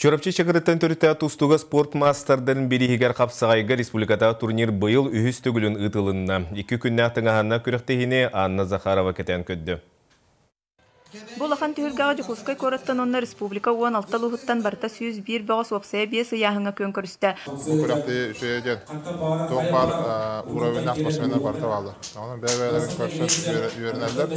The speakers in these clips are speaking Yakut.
Чурапчы Чакырыттан төрүттээх тустууга спорт маастардарын бирииһигэр хапсаҕайга республикатааҕы турнир быйыл үһүс төгүлүн ыытылынна. Икки күннээх тыҥаһаннаах күрэхтэһиини Анна Захарова кэтээн көрдө. Бу улахан түһүлгэҕэ Дьокуускай куораттан уонна республика 16 улууһуттан барыта 101 бөҕөс уопсайа биэс ыйааһыҥҥа күөн көрүстэ. Бу күрэхтэһии үчүгэйэ диэн туох баар уровеннаах спортсменнар барыта бааллар. Онон бэйэ-бэйэлэрин көрсөн үөрэнэллэр.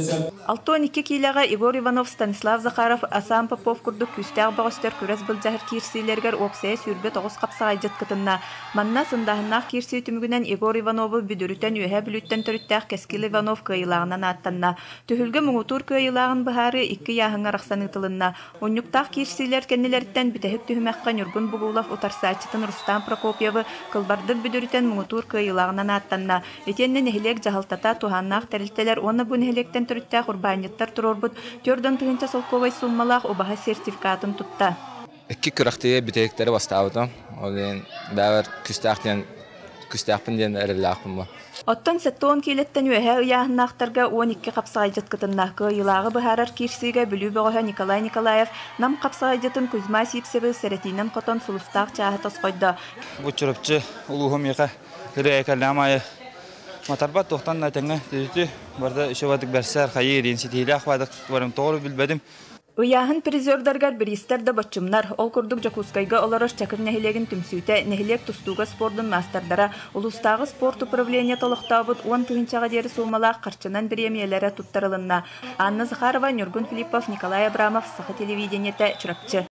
62 киилэҕэ Егор Иванов, Станислав Захаров, Асан Попов курдук күүстээх бөҕөстөр күрэс былдьаһар киирсиилэригэр уопсайа 29 хапсаҕайдьыт кытынна. Манна сындааһыннаах киирсии түмүгүнэн Егор Иванову бүдүрүтэн Үөһээ Бүлүүттэн төрүттээх Кэскил Иванов кыайыылааҕынан ааттанна. Түһүлгэ муҥутуур кыайыылааҕын быһаарыы икки ыйааһыҥҥа арахсан ыытылынна. Унньуктаах киирсиилэр кэннилэриттэн бүтэһик түһүмэххэ Ньургун Бугулов утарсааччытын Рустам Прокопьевы кылбардык бүдүрүтэн муҥутуур кыайыылааҕынан ааттанна. Итиэннэ нэһилиэк дьаһалтата, туһааннаах тэрилтэлэр уонна бу нэһилиэктэн төрүттээх урбаанньыттар туруорбут 40 тыһыынча солкуобай сууммалаах убаһа сертификатын тутта. Икки күрэхтэһии бүтэһиктэри бастаабытым. Ол иһин бэйэбэр күүстээх диэн күүстээхпин диэн эрэллээхпин бу. Оттон 70 киилэттэн үөһээ ыйааһыннаахтарга 12 хапсаҕайдьыт кытынна. Кыайыылааҕы быһаарар киирсиигэ Бүлүү бөҕөһө Николай Николаев Нам хапсаҕайдьытын Кузьма Сивцеви сэрэтиинэн хотон сулустаах чааһы тосхойдо. Бу Чурапчы улууһум миэхэ ырыа кэллэҕим аайы матарбат туохтан да тэҥҥэ түһүтү барыта үчүгэй бэрсэр хайыы диэн ситиһиилээх баадык барым тоҕо билбэтим. Ыйааһын призердарыгар бириистэр да боччумнар. Ол курдук Дьокуускайга олорор Чакыр нэһилиэгин түмсүүтэ, нэһилиэк тустууга спордун маастардара, улуустааҕы спорт управлениета олохтообут 10 тыһыынчаҕа диэри суумалаах харчынан бириэмийэлэрэ туттарылынна. Анна Захарова, Ньургун Филиппов, Николай Абрамов, Саха телевидениетэ, Чурапчы.